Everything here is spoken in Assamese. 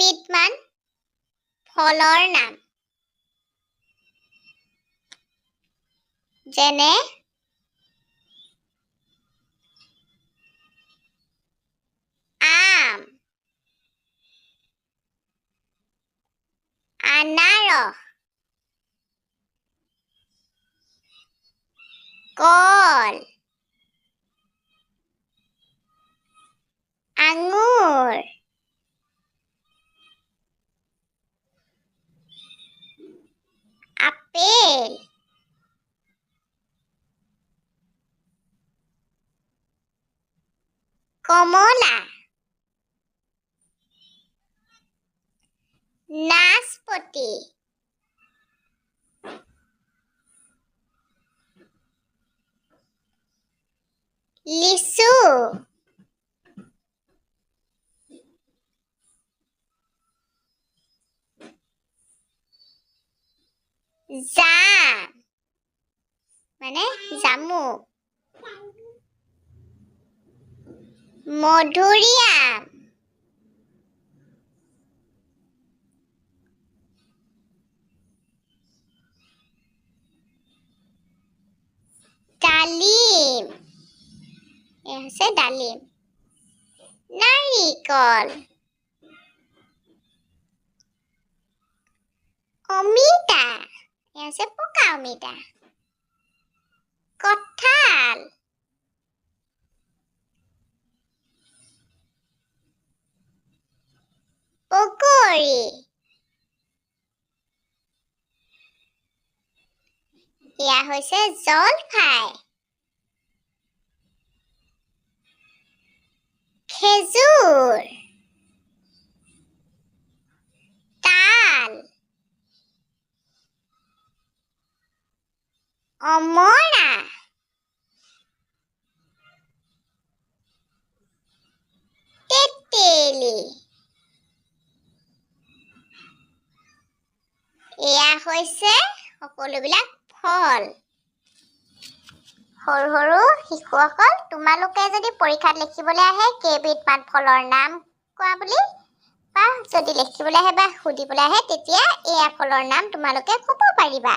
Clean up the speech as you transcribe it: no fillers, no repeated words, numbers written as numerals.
কেইবিধমান ফলৰ নাম, যেনে আম, আনাৰস, কল, আঙুৰ, আপেল, কমলা, নাচপতি, লিচু, জাম মানে জামুক, মধুৰিআম, ডালিম, এয়া হৈছে ডালিম, নাৰিকল, অমিতা, এয়া হৈছে পকা অমিতা, কঁঠাল, পকৰী। এয়া হৈছে জলফাই, খেজুৰ, তাল, অমৰা, তেতেলী। এয়া হৈছে সকলোবিলাক ফল। সৰু সৰু শিশুসকল, তোমালোকে যদি পৰীক্ষাত লিখিবলৈ আহে কেইবিধমান ফলৰ নাম কোৱা বুলি, বা যদি লিখিবলৈ আহে বা সুধিবলৈ আহে, তেতিয়া এয়া ফলৰ নাম তোমালোকে ক'ব পাৰিবা।